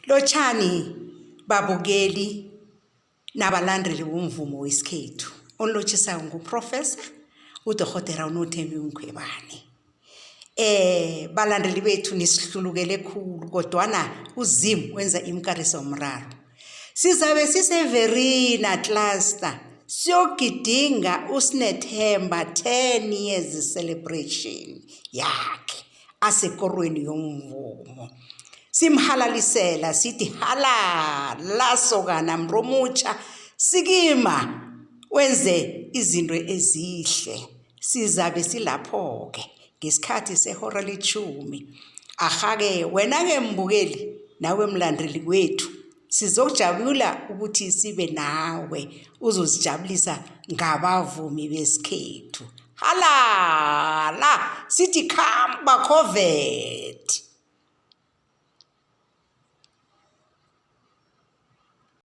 Lotjhani babukeli nabalandeli bomvumo wesikhethu. Onilotjhisako nguProfessor uDorhodera uNothembi Mkhwebane. Eh balandeli bethu nisihlulukele khulu kodwana uZimu wenza imikarisomraro. Sizabe siseVerina Cluster siyogidinga uSinethemba 10 years celebration yakhe asekorweni yomvumo. Simhalalisela sithi halala sokana mromutjha sikima wenze izinto ezihle. Sizabe silapho-ke ngesikhathi sehora letjhumi. Arha-ke wena-ke mbukeli nawe mlandeli wethu sizokujabula ukuthi sibe nawe uzozijabulisa ngabavumi besikhethu. Halala sithi khamba COVID.